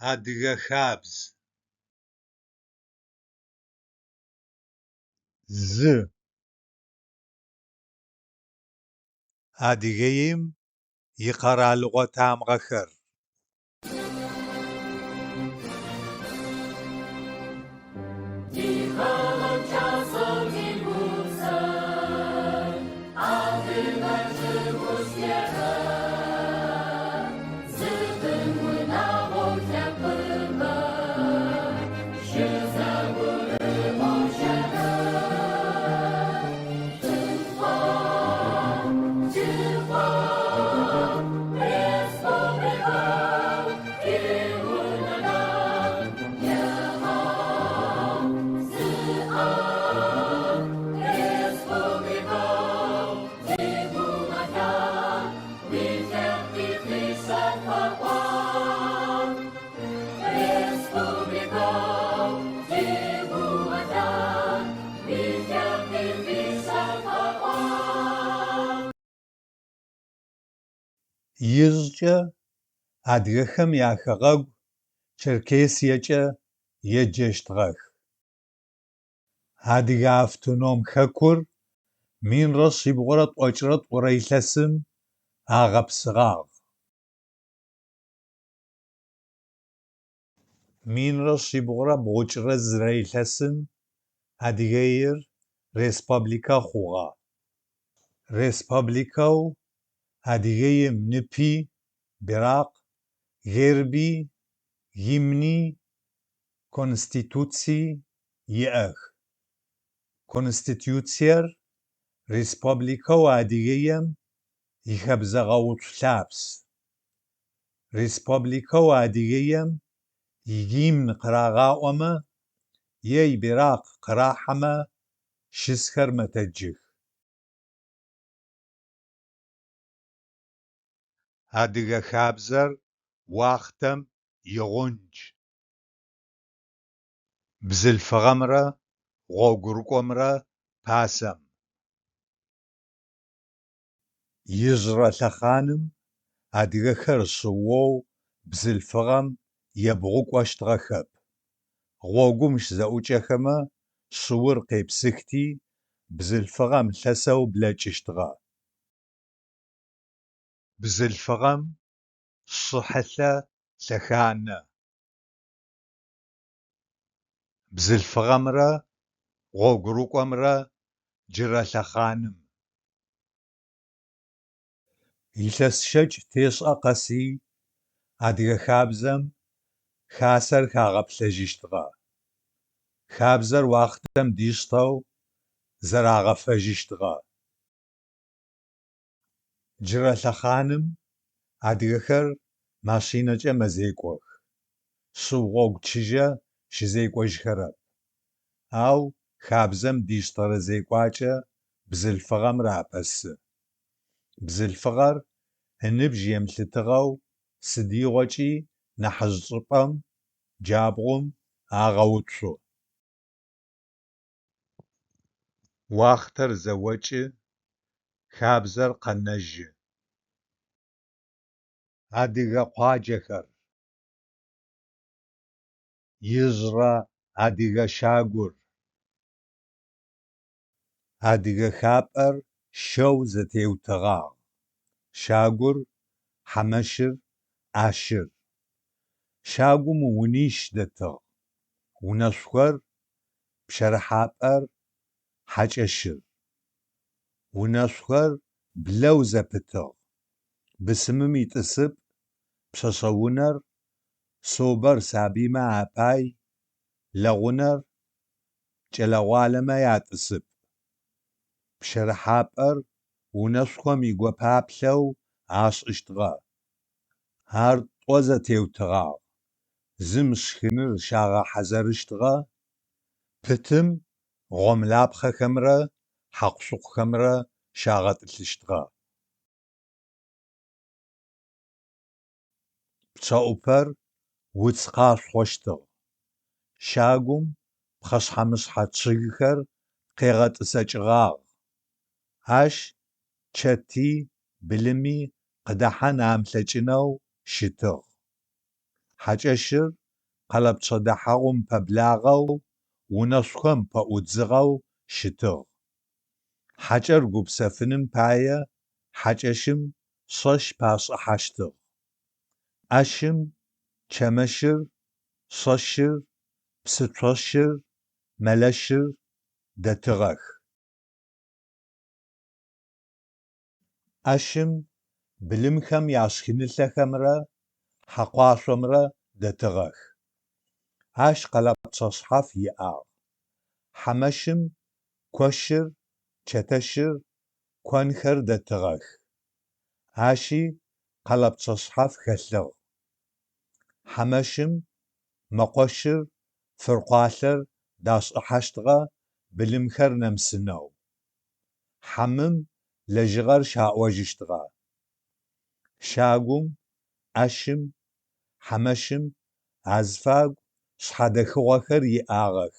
Адыгэ хабз. Зы. Адыгеим икъэралыгъо тамыгъэхэр. Ижъкӏэ адыгэхэм яхэгъэгу Черкесиекӏэ еджэщтыгъэх. Адыгэ автоном хэкур 1192 илъэсым агъэпсыгъагъ. 1171 илъэсым Адыгеир республикэ хъугъэ. Республикэу Адыгеим ныпи, биракъ, герби, гимни, конституции иӏэх. Конституциер Республикэу Адыгеем ихэбзэгъэуцу лъапс. Республикэу Адыгеем игимн къырагъаӏомэ е ибиракъ къырахьэмэ щысхэр мэтэджых. Адыгэ хабзэр уахътэм игъундж. Бзылъфыгъэмрэ гъогурыкӏомрэ пасэм. Ижъырэ лъэхъаным адыгэхэр шъыоу бзылъфыгъэм ебгъукӏощтыгъэхэп. Гъогум щызэӏукӏэхэмэ шъыур къепсыхти, бзылъфыгъэм лъэсэу блэкӏыщтыгъэ. Бзылъфыгъэм шы хьылъэ лъэханэ. Бзылъфыгъэмрэ гъогурыкӏомрэ джырэ лъэхъаным. Илъэс щэкӏ тешӏэ къэси адыгэ хабзэм хасэр хагъэплъэжьыщтыгъэ. Хабзэр уахътэм диштэу зэрагъэфэжьыщтыгъэ. Джырэ лъэхъаным адыгэхэр машинэкӏэ мэзекӏох, шыу гъогу чыжьэ щызекӏожьхэрэп. Ау хабзэм диштэрэ зекӏуакӏэ бзылъфыгъэм рапэсы. Бзылъфыгъэр ыныбжь емылъытыгъэу сыдигъокӏи нахьыжъ чӏыпӏэм, джабгъум агъэуцу. Уахътэр зэокӏы, хабзэр къэнэжьы. Адыгэ къуаджэхэр. Ижъырэ адыгэ щагур. Адыгэ хапӏэр щэу зэтеутыгъагъ: щагур, хьамэщыр, ӏащыр. Щагум унищ дэтыгъ: унэшъухэр, пщэрыхьапӏэр, хьакӏэщыр. Унэшъухэр блэу зэпытыгъ: бысымым итӏысыпӏ, пшъэшъэ унэр, собэр сабыймэ апай, лэгъунэр кӏэлэ-гъуалэмэ ятӏысыпӏ. Пщэрыхьапӏэр унэшъухэм игопаплъэу ашӏыщтыгъэ. Ар тӏо зэтеутыгъагъ: зым шхыныр щагъэхьазырыщтыгъэ, пытым гъомлапхъэхэмрэ хьакъу-шыкъухэмрэ щагъэтӏылъыщтыгъэ. Пчъэӏупэр уц къашхъощтыгъ. Щагум пхъэшъхьэ-мышъхьэ чъыгхэр къегъэтӏысэкӏыгъагъ. Ащ чэти былыми къыдэхьан амылъэкӏынэу щытыгъ. Хьакӏэщыр къэлэпчъэ дэхьэгъум пэблагъэу, унэшхом пэӏудзыгъэу щытыгъ. Хьакӏэр гупсэфыным пае хьакӏэщым шэщ пашӏыхьащтыгъ. ӏэщым чэмэщыр, шэщыр, псыцощыр, мэлэщыр дэтыгъэх. ӏэщым былымхэм яшхынылъэхэмрэ хьэкъуашъомрэ дэтыгъэх. Ащ къэлэпчъэ шъхьаф иӏагъ. Хьамэщым кощыр, чэтэщыр, конхэр дэтыгъэх. Ащи къэлэпчъэ шъхьаф хэлъыгъ. Хьамэщым мэкъощыр, фыркъуалъэр дашӏыхьэщтыгъэ былымхэр нэмысынэу. Хьамым лэжьыгъэр щаӏожьыщтыгъэ. Щагум, ӏэщым, хьамэщым азыфагу шъхьадэхыгъохэр иӏагъэх.